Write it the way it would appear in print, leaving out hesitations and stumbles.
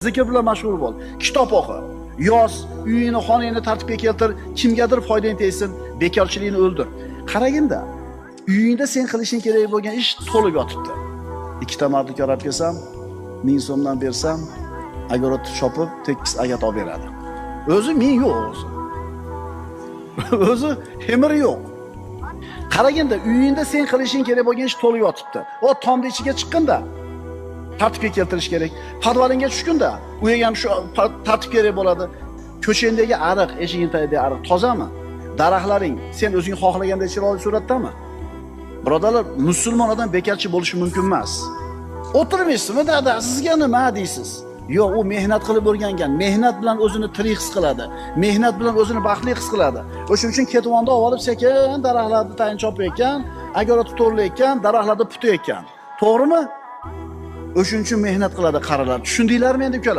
Zikr bilan mashg'ul bo'l. Kitob o'qi. Yoz, uyingni, xonangni tartibga keltir, kimgadir foydang tegsin, bekorchilikni o'ldir. Qaraginda, uyingda sen qilishing kerak bo'lgan ish to'lib yotibdi. Ikkita mardikor olib kelsam, 1000 so'mdan bersam, огород chopib tekis agat olib beradi. O'zi 1000 yo'q o'zi. O'zi temiri yo'q. Qaraginda, uyingda sen qilishing kerak bo'lgan ish to'lib yotibdi. O tomni ichiga chiqqinda tartibga keltirish kerak. Podvalingga tushgunda u yerga ham shu tartib kerak bo'ladi. Ko'chandagi ariq, eshiging tagidagi ariq tozami? Daraxtlaring sen o'zing xohlaganday chiroyli suratdami? Birodarlar, musulmon odam bekorchi bo'lishi mumkin emas. O'tirmaysizmi, dada, sizga nima deysiz? Yo'q, u mehnat qilib o'rgangan, mehnat bilan o'zini tirik his qiladi, mehnat bilan o'zini baxtli his qiladi. O'shuning uchun ketvonda olib sekin daraxtlarni tayin chopayotgan, огород to'rlayotgan, daraxtlarni putayotgan. To'g'rimi? O'shuning uchun mehnat qiladi qarilar. Tushundinglarmi endi ukalar?